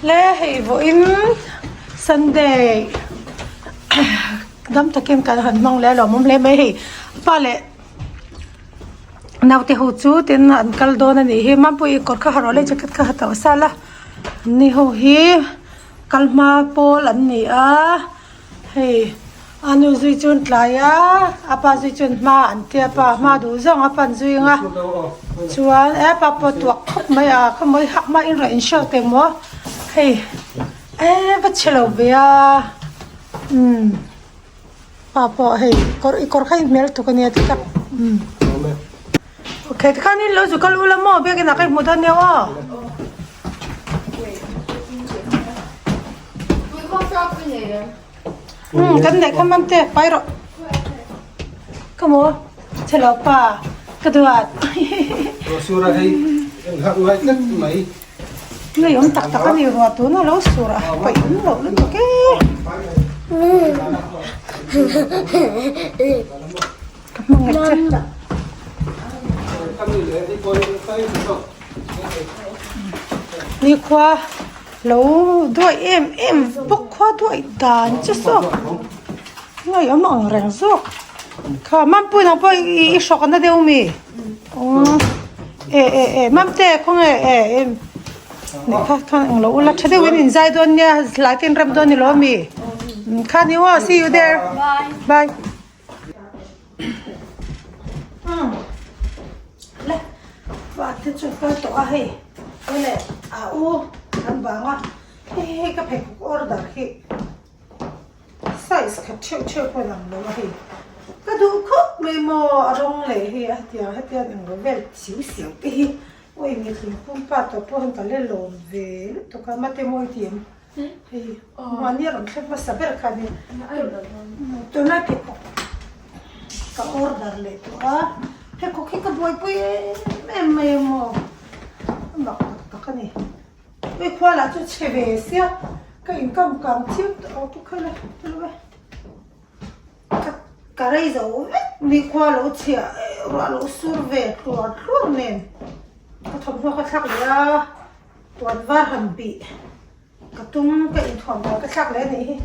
Le hei vawiin Sunday dam takin kan han hmang leh a lawmawm hle mai hei pa leh naute ho chu tin an kal dawn a nih hi Mampuii kawr kha ha rawh le jacket kha ha tawh sal a ni ho hi kal hma pawl an ni a hei a nu zui chu an tlai a a pa zui chuan hma an tia pa hma duh zawng a pan zui ang a chuan e pa pawh tuak khawp mai a khawmawi hak hma in rawn inhriat teh maw hei e va chhe lo ve a umm pa pawh hei kawr i kawr kha i hmel tuk ania ti tak umm okay tikhan in lo zu kal ula maw biakin ah ka inhmu dawn nia aw. Umm kan neih kha man te pai rawh ka maw chhe lo pa ka duat sura hei hak ngai tlat mai ngei awm tak tak ani ruah tuna lo sur a paih awm loh lutuk e ka hmangaih che nikhua Lo duaih em em bawk khua duaih dan chu saw ngaiawm ang reng zawk kha Mampui nang pawh i hrawk a na deuh mi aww e e e Mamte khawnge e em nih kha khan englo ula tha deuhin in zai dawn nia hlai te in rem dawn ni lo ami kha ni aw see you there bye. Le pa te chu kal tawh a hei le a u an bang a hei hei ka pheikhawk order hi size khat theuh theuh pawh a lang lo a hei ka duh khawp mai maw a rawng leh hi a hetiang hetiang englo vel siu siau te hi awi mitling pum pa tawh pawh hian ka la lawm ve lutuk a mate mawi tih em. Hei mahni a rawn thleng hmasa ber kha nia tunlai pheikhawk ka order leh tawh a pheikhawk hi ka buaipui em em mai a maw a mak tak tak a ni hei khua lah chu chhe ve sia ka inkam kang chiam tawh a pu kha la pu lo e ka ka rei zo vek ni khua lo chhia ruah lo sur ve tluar tluar nen ka thawmhnaw ka thlak leh a. Puan var han bih ka tum ka inthuam dan ka thlak leh a nih hi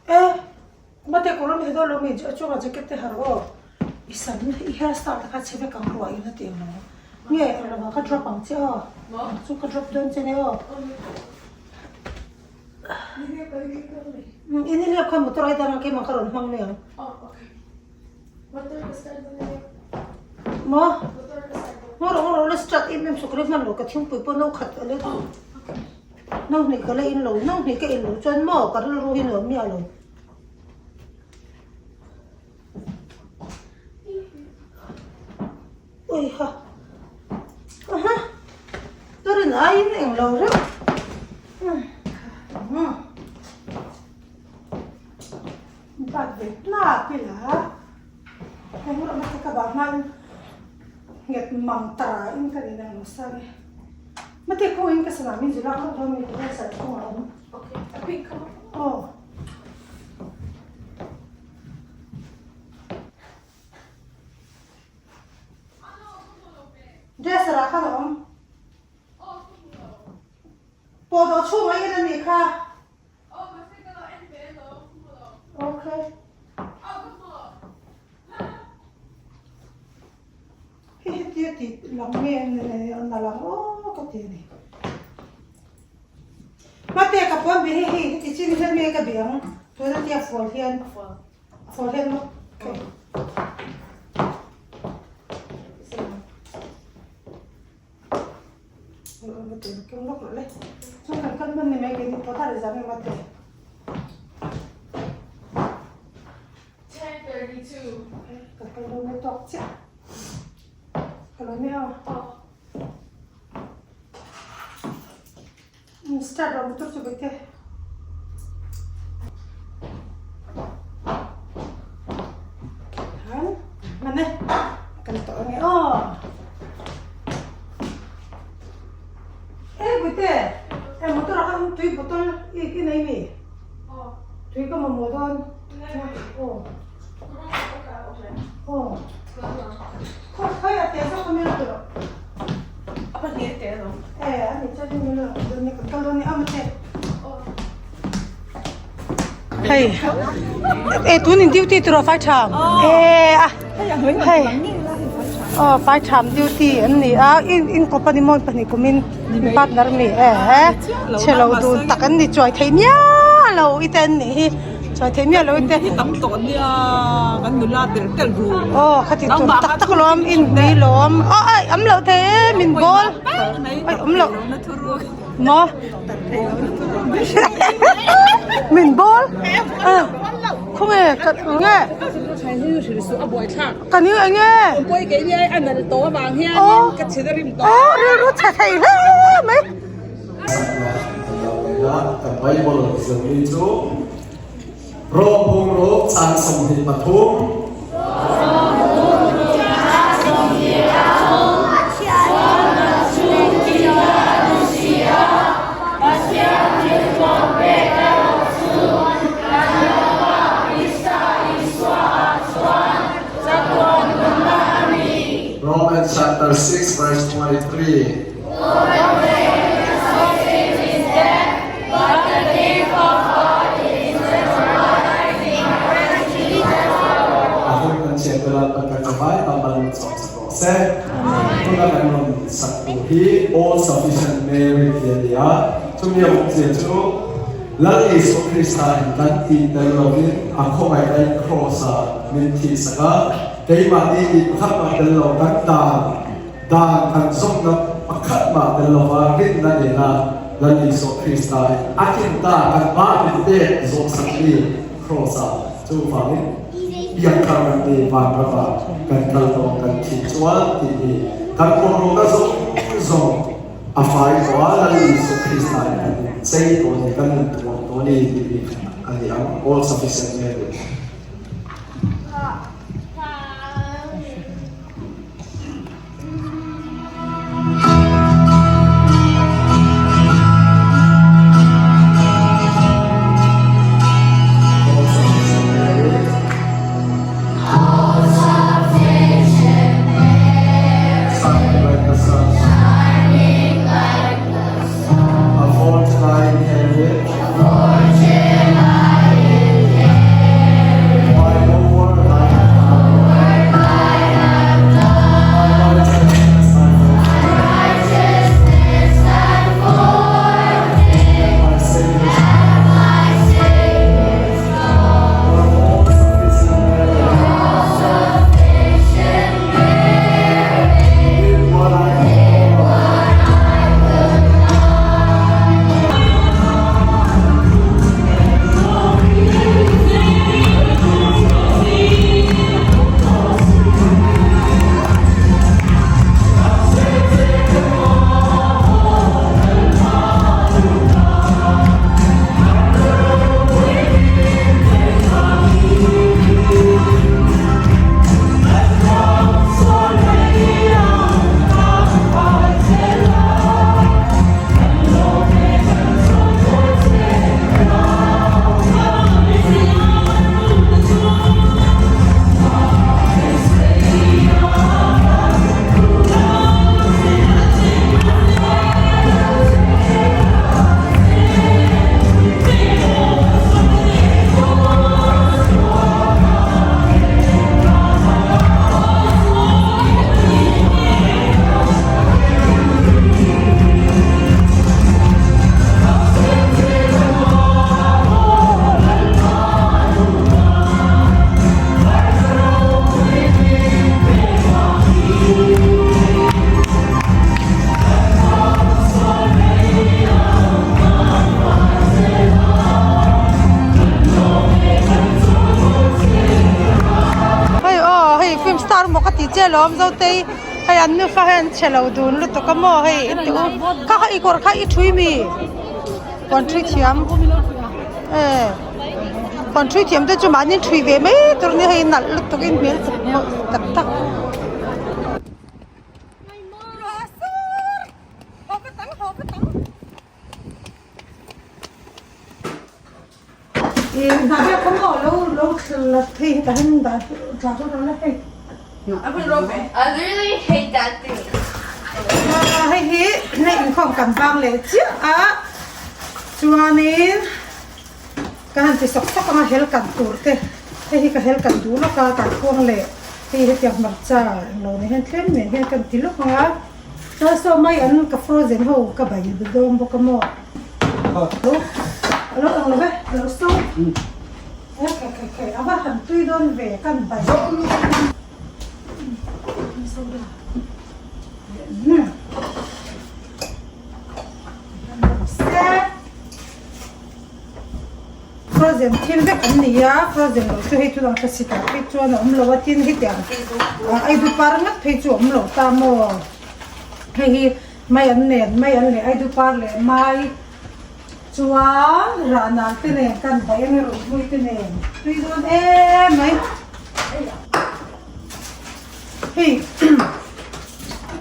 e mate kawr awm hi dawn lo mi a chungah jacket te har aw i sam i hair style te kha chhe vek ang ruah in a ti ang lo nge eng lovah ka drop ang che aw chu ka drop dawn che nia aw. In i lep khan motor ai dang a keimah ka rawn hmang mai ang. Maw? Ngaw rawh ngaw rawh la start em em suk le hman lo ka thingpui pawh no khat a le duh. No hnih ka la in lo no hnih ka in lo chuan maw ka rilru hi nuam miah lo. Ui ha. Aha. Ka rin aiin eng lo reuh. Bat ve tlak ila. Hei hmuh rawh mate ka bah hmain nghet mang tara in ka rin ang lo sa nge. Mate khaw in ka sana min zilak lawk dawn mi ka sar kawng a awm. Okay. A pink kha. Aw. Dresser ah khan a awm. Pawhdawh chhung ah in a nih kha. Okay. Hei hetia tih lang nge na lang aw ka ti a ni. Mate ka puan bih hei hei heti chin hian nge ka bih ang tuna tia fual hian. Fual hian maw? Okay. Chuan kan kal hman ni mai keini pawh tar i zam em a te. 10:32. Kan kal dawn mai tawk chiah. Ka lo nia. Start rawh motor chu bete. Han mane kan tawh ange aw. E bete e motor ah khan tui bottle i i nei mi? Tui ka mamawh dawn. Aw. Aw. Khaw khawi a te zawk a mi lo tawh. A pahnih a te alawm. E a ni chuan mi lo dawn ni ka kal dawn ni a mate. Hei e tun in duty turaw fai tham e a hei aw fai tham duty an ni a in in kawp a ni maw pahnih kumin partner mi e chhe lo dun tak an ni chuai thei miah lo i te an nih hi chuai thei miah lo i te tam tawh nia kan nula tel tel duh aw khati tur tak tak lawm in hmei lawm aw ai awm loh thei e min bawl ai awm loh. Maw? Min bawl? Khawnge ka nge? Ka ning eng nge? Aw rilru chhe thei hle mai. Kan Bible zirmi chu Rom bungruk caan 23. Romans chapter 6 verse 23. A hun kan chiat bela kan kan chavai bambal chok sak rawh se. Tuna kan rawn sak tur hi All Sufficient Mary ti a ni a. Chumi a awmzia chu Lal Isua Krista in kan tih tel lovin a khawngaih a in Kraws ah min thih sak a, keimahni tih pakhat mah tel lo kan dan Dan kan zawmna pakhat mah tel lova rinna nena Lal Isua Krista in a kin ta kan mah min pek zawhsakmi Kraws ah chuvangin piangthar kan ti vanram ah kan kal tawh kan thih chuan tih hi kan kawrruhna zawng zawng a fai tawh a Lal Isua Krista in kan in chei tawh a ni kan in tuam tawh a ni tih hi a ni ang All Sufficient Mary. Hei aw hei film star maw ka tih chiah alawm zotei hei an nufa hian an chhe lo dun lutuk a maw hei i tih u kha kha i kawr kha i thui mi kawn thui thiam e kawn thui thiam te chu mahni thui ve mai tur a ni hei nalh lutuk in hmel tak tak. Hnah vel kha maw lo lo la thei hetah hian dah tla dawn lo la hei. I literally hate that thing. Hei hi hei inkhawm kan vang leh chiah a chuanin ka han ti sawk sawk anga hel kan tur te hei hi ka hel kan duh lawk a kaikuang leh hei hetiang hmarcha englo nei hian tlem nen hian kan ti lawk anga chuan saw mai an ka frozen ho ka bai dawn bawk a maw lo alo ang lo ve alo so e khai khai khai a va han tui dawn ve kan bai soda Frozen thil vek an ni a, frozen loh chu hei chu dang thlasik ah phei chuan a awm lo a tin hetiang aidu par ngat phei chu a awm lo ta maw hei hi mai an nen mai an leh aidu par leh mai chuan rah nal te nen kan daih ang e rawn hlui te nen tui dawn em mai. Hei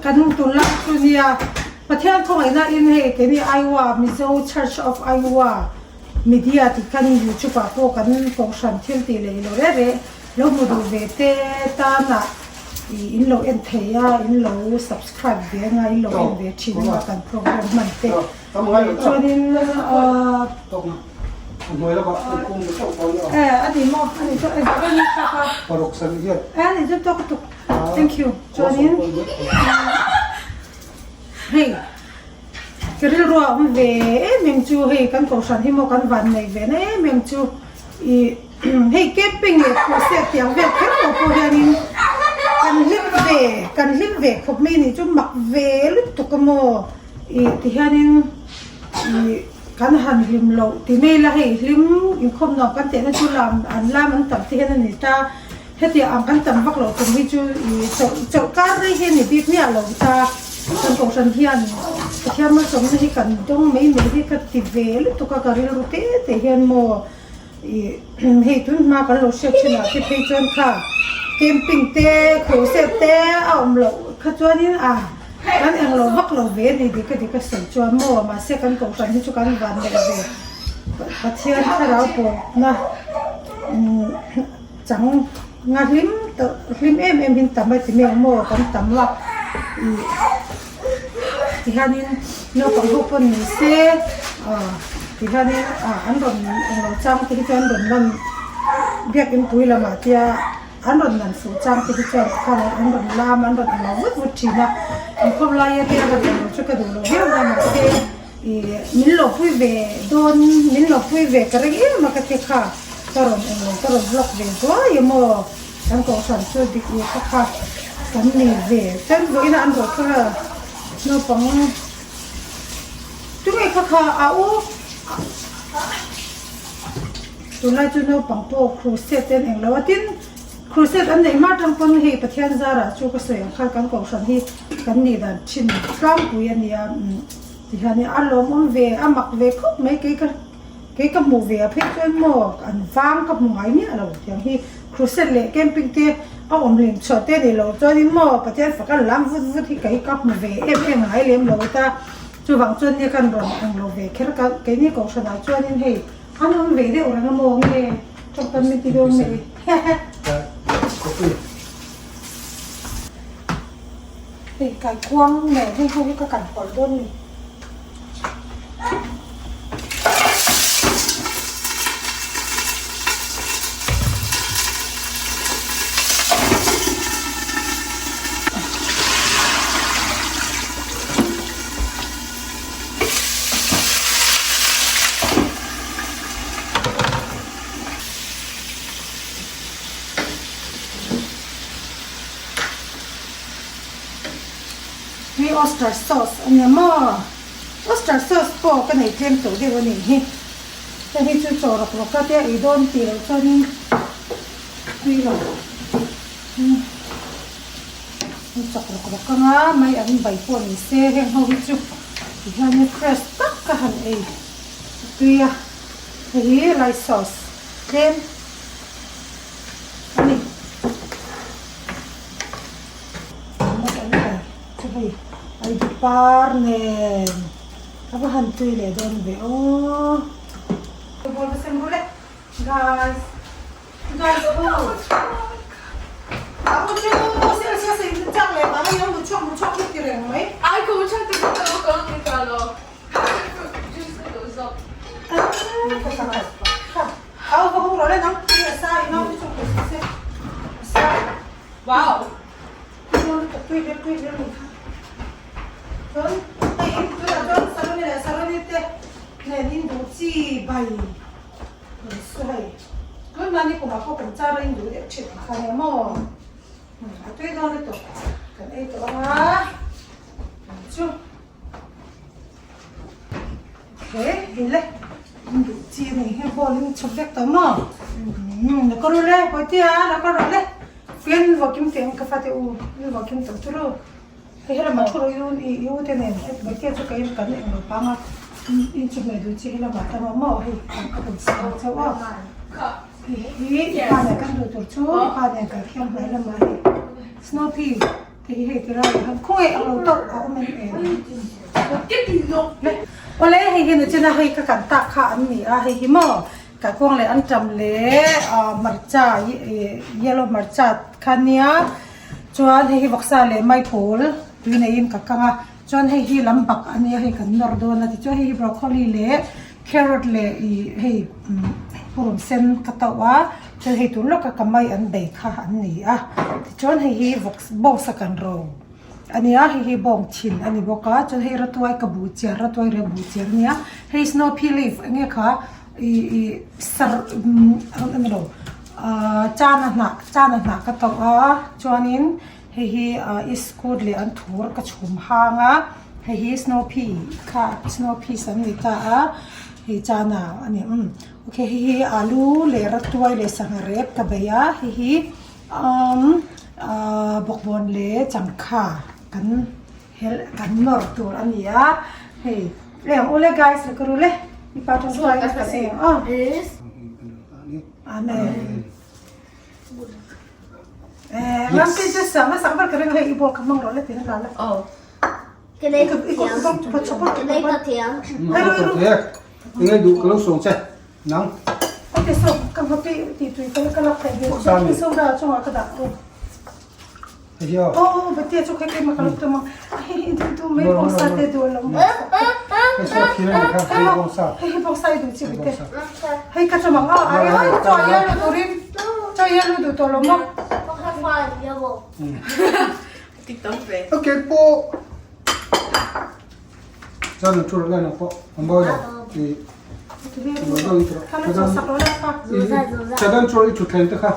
kan tunlai chu nia Pathian khawngaihna in hei keini Iowa Mizo Church of Iowa Media tih khan YouTube ah pawh kan kohhran thil tih leh ilo reh reh lo hmu duh ve te tana ih in lo en thei a in lo subscribe ve anga in lo en ve thin anga kan program hman te chuanin ahh eh a ni maw a ni chu eh a ni chu tawk tuk thank you chuanin hei ka rilru a awm ve em em chu hei kan kohhran hi maw kan van nei ve na em em chu ih hei camping leh crusade tiang vel kher lo pawh hianin kan hlim ve kan hlim ve khawp mai nih chu mak ve lutuk a maw ih tihianin ih kan han hlim loh ti mai la hei hlim inkhawm nuam kan tehna chu lam an lam an tam te hian a ni ta. Hetiang ang kan tam vak loh tum hi chu ih chawlh chawlh kar rei hi a ni bik miah lo ta. Kan kohhran hian Pathian malsawmna hi kan dawng mai mai hi ka ti ve lutuk a ka rilru te te hian maw ih hei tun hma kan lo hriat thin ah te phei chuan kha camping te crusade te a awm loh kha chuanin a kan englo vak lo ve a ni dik a dik a sawi chuan maw mahse kan kohhran hi chu kan van neih ve Pathian thlarau pawhna umm. Chang nga hlim tawh hlim em em hin tam a ti mai ang maw kan tam a ih tihianin naupang ho pawn ni se ah tihianin ah an rawn englo chang te hi chuan an rawn lan biakin pui lamah tia an rawn lan fuh chang te hi chuan tikhan an rawn lam an rawn englo vut vut thin a inkhawm laia te rawn englo chu ka duh lo viau a mahse Ih min lo pui ve dawn min lo pui ve ka ring em a ka ti kha ka rawn englo ka rawn vlog ve zuai a maw kan kohhran chu dik ih kha kha kan nei ve chuan vawiin a an rawh kha naupang tunge kha kha a u tunlai chu naupang pawh crusade te an englo a tin crusade an neih hma tang pawn hei Pathian zarah chu ka sawi ang khan kan kohhran hi kan nih dan thin tlangpui a nia. Tihian a lawmawm ve, a mak ve khawp mai kei ka kei ka hmuh ve a phei chuan maw an vang ka hmu ngai miah lo tiang hi crusade leh camping te a awm hlim chhuah te ni lo chuanin maw Pathian fak a lam vut vut hi kei ka hmu ve em em ngai lem lo ta chuvang chuan nia kan rawn ang lo ve kher ka keini kohhranah chuanin hei an awm ve deuh reng a maw nge tawngtam min ti dawn mai hehe. Hei kaikuang nen hei ho hi ka kan pawlh dawn a ni. Hei oyster sauce a nia maw? Oyster sauce pawh ka nei tlem tawh deuh a nih hi. Hei hi chu chaw rawk rawk a te a ei dawn tih loh chuanin tui lo an chak rawk rawk anga mai an bai pawh ni se heng ho hi chu tihianin fresh tak ka han ei tui a hei hi lye sauce tlem a ni. Chu hei aidu par nen a va han tui leh dawn ve aw. Ball va sem ru le. Guys guys ho a u chu sel sia sei chak leh vang ania mu chhuak mu chhuak hi ti reng mai. Ai ka mu chhuak te ka lo kal ni ta lo Au va hung rawh le nang tui a sa i nau te chu ka se sa. Wow. Tui ber tui ber ni kha. Chuan hei in tunah chuan Saroni leh Saroni te nen in duh chi bai kan su hei. Tun mahni kumah pawh kan char a in duh deuh thin ang kha nia maw. A tui dawn lutuk kan ei tawh ang a chu. Okay hei le in duh chi a nih hi ball in chhawp vek tawh maw. La ka ru le Bawitea la ka rawh le. Fian vakim teh ang ka fate u in vakim tawh chu ru. Hei helamah thu rawh i u i u te nen Bawitea chu kei kan eng lo pang a in chu hmeh duh chi helamah tam a maw hei ka rawn siam chauh a hei hi i pa nen kan duh tur chu i pa nen kan thiang hnai lamah hei snow pea te hi hei ti lai ah khawngaih ang lo tawh a awm em em awle hei hi nachina hei ka kan tak kha an ni a hei hi maw Kaikuang leh anṭam leh hmarcha yellow hmarcha kha nia chuan hei hi vawksa leh maipawl tui neiin ka kang a chuan hei hi lam bak a nia hei kan nawr dawn a tichuan hei hi broccoli leh carrot leh ih hei purun sen ka tauh a chuan hei tur lawka ka mai an bei kha an ni a tichuan hei hi vawk bawngsa kan ro. A nia hei hi bawng thin a ni bawk a chuan hei ratuai ka buh chiar ratuai reh buh chiar a nia hei snow pea leaf eng nge kha ih ih sar umm a ni lo ahh chana hnah chana hnah ka tauh a chuanin hei hi ah iskut leh an thur ka chhum hang a hei hi snow pea kha snow peas an ni ta a hei chana a ni umm okay hei hi alu leh ratuai leh sangha rep ka bei a hei hi. Umm ahh bawkbawn leh changkha kan helh kan nawr tur a ni a hei eng ule guys ka ru le mipa tang chuan ka eng aw amen eh ram te chu sang a sang ber ka ring hei i ball ka hmang rawh le tin a la la oh Ngai duh ka lo sawng che nang. Ok so ka hma pi ti tui ka ka lak thei ve soda chungah ka dah aw. Hei aw. Aw batia chu khai keimah ka lo tum a hei tu tu mai bawng sa te duh lo. Hei so thil ani kha hei bawng sa. Hei hi bawng sa i duh chi bite. Hei ka chawmang a ai ai chaw yellow turin chaw yellow duh tawh lo maw. Ok pawh. Chuan thu rawh lana pawh a mawi lo i Chadan chu i thutthleng te kha.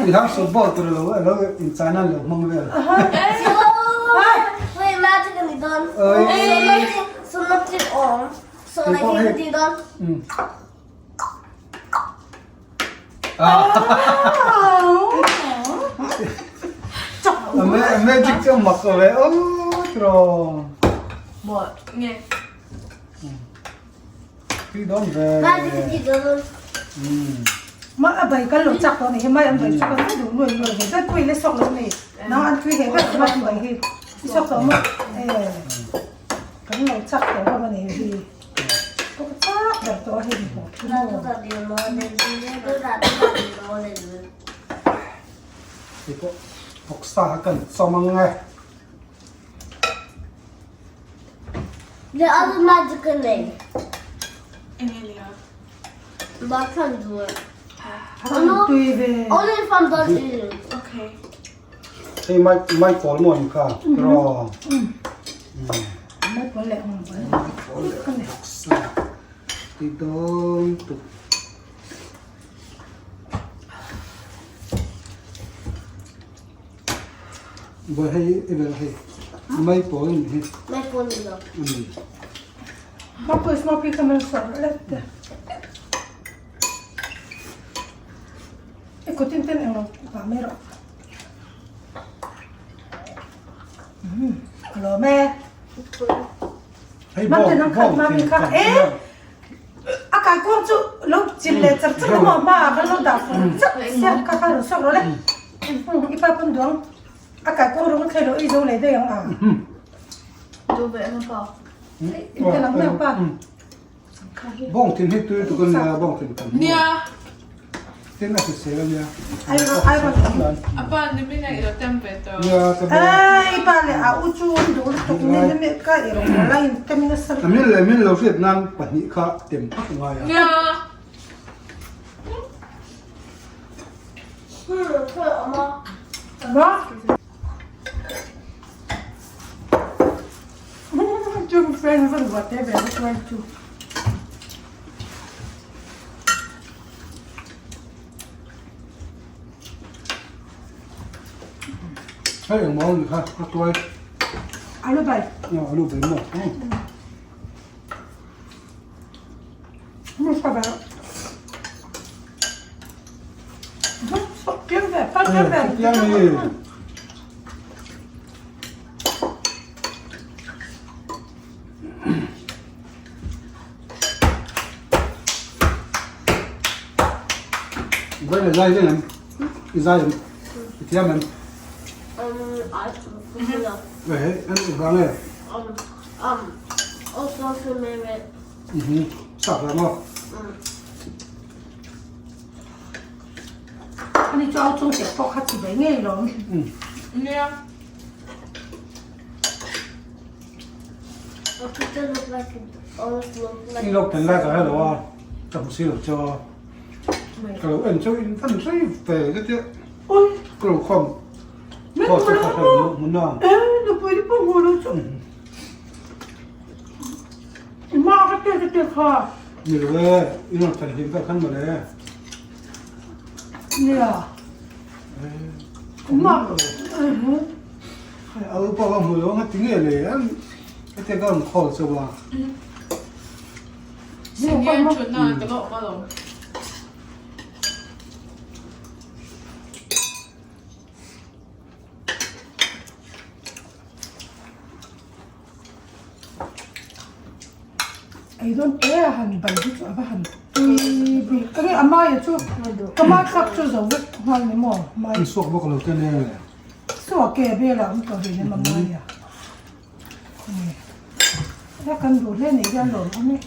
I hang sut bawk tur lo alo in china lo hmang vel. Magic chu mak ve o tro. Nge. Tui dawn ve. Ma a bai kal lo chak tawh ni hi mai an bai chu kan duh nuai nuai ve zet pui le sawk lo ni nang an tui he ber mai an bai hi i sawk tawh maw e kan lo chak tawh hlawm a ni hi ka chak ber tawh a hei ni bawk hi maw. Hei pawh vawksa kha kan chawm ang e. The other magic name. Emilia. But I can't do it. Tui ve. Only if I'm done eating. Okay. Hei mai mai pawl maw ni kha tiraw. Mai pawl leh ang pawl. Mai pawl leh vawksa. Tui dawn tuk. Bawi hei i vel hei mai pawl ni hi. Mai pawl ni lo. Mapui smoky kha man sawr let te. I kutin ten englo pa mai rawh. Alawm e. Mate nang khat mami kha e a kai kuang chu lo chil leh char char maw hma ah khan lo dah fur chak sia kha kha rawn suak rawh le i pa pawn duang a kai kuang rawng thlei lo ei zo leh daih ang a i te lang mai ang pa Bawng thin hi tui tuk a nia bawng thin tam Nia. Tin a hrisel a nia. A pa ni min a ilo tem ve tawh. Nia ka bawng. Ai pa leh a u chu an duh lutuk ni ni me ka i rawng la in tem nasa lutuk. A min leh min lo hriat nan pahnih kha tem phawt ngai a. Nia. Ba. Chu friend van buat te ve chuan chu. Hei eng maw ni kha a tuai. Alu bai. Alu bai maw. Mu sa bai. Piang ve, pa piang ve. Piang ni. Vai le zai em? I zai em? I thiam em? Ve he, em i vang e? Sak la maw? Ani chu au chung teh pawh kha chi ve ngei lo. Nia. I lok ten lai ka hre lo a, ka hmu si lo chu a. Ka lo en chu in fan rei ve ka tia. Ka lo khawm. Khaw chu ka hre lo hmun a. E, nupui te pawh hmu lo chu. I ma ka te ka te kha. Ni lo e, i rawn than hlim vel khan mawle. Nia. Ma. A upa ka hmu lo ang a ti nge le an hetiang ka rawn call chauh a. Senior thutna ah ka la awm alawm. Ei dawn te a han ban hi chu a va han tui bik a ni a maia chu ka ma thlak chu zo vek nghal ni maw mai. An suak bawk lo te nia le. Suak ke velah awm tawh hlei nem a maia ni a kan duh hle nei hian lawm awm e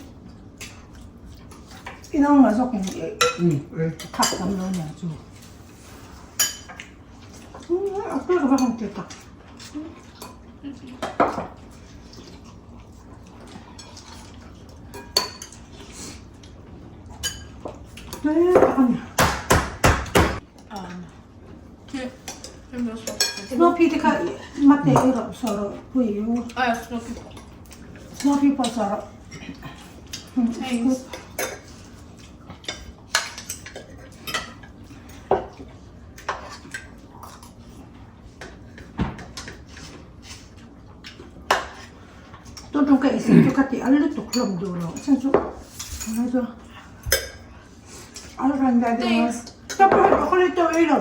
inang mah zawk in thak tam lo niang chu a tui ka va han ti tak. Snoopy te kha mate i rawh sawh rawh pui u. Snoopy pawh sawh rawh. Thanks. Tun tum ka isem chu ka ti al lutuk hlawm duh lo chan chu ngai chu al ran dai deuh a ta pawh hei broccoli te ei lo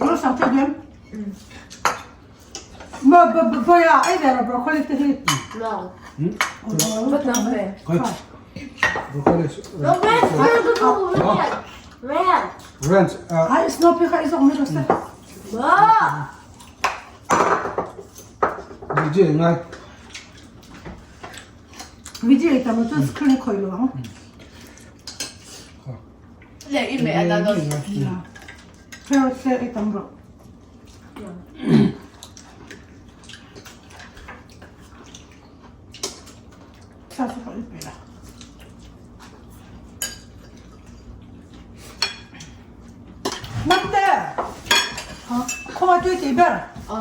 lo sak thei diam ba ba ba ba ya ei ve lo broccoli te hi No. Broccoli No, red, red, red, red. Ranch ai snow pi kha i zawk mai rawh se Vijay ngai. Vijay tam chu screen khoi lo ang. Le i me ada don. Pero se i tam ro. Sa su khoi pe la. Mate! Khawngaih tui tih ber? Ah!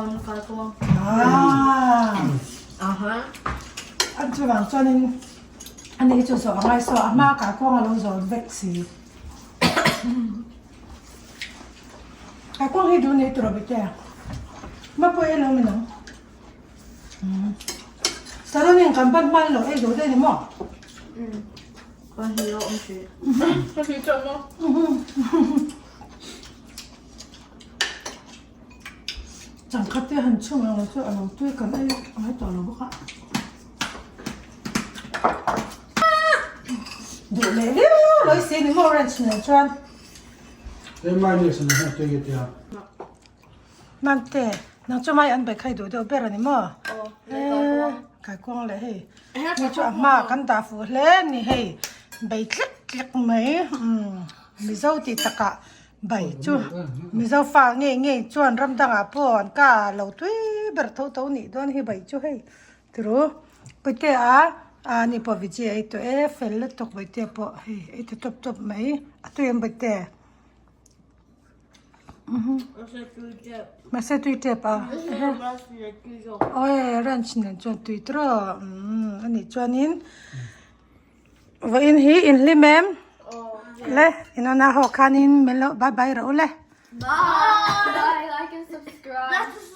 An chuvang chuanin ani hi chu zawh a ngai saw a hma kah kuang a lo zawh vek si. Kah kuang hi duh nei tur a bete a. Mapui elo min ang. Sarunin kan ban hman lo ei duh daih ni maw? Changkhat te han chhung ang lo chu a lo tui kan ei ngai tawh lo bawk a. Duh leh viau lawih si ni maw orange nen chuan. Mayonnaise nen hian tui nge tia. Mante, nang chu mai an bai khai duh deuh ber a ni maw? Aw, kaikuang leh hei. Ni chu a hma kan dah fuh hle a ni hei. Bei tlek tlek mai. Umm Mizo tih takah bai chu Mizo fa ngei ngei chuan ram dangah pawh an ka lo tui ber tho tho nih dawn hi bai chu hei. Turu Puitea a ni pawh Vijay a ei tawh e fel lutuk Puitea pawh hei ei ta tawp tawp mai a tui ang Puitea. Mahse tui tep a awi ranch nen chuan tui tawh umm anih chuanin vawiin hi inhlim em le inawna ho khanin min lo bye bye rawh u le. Bye like and subscribe.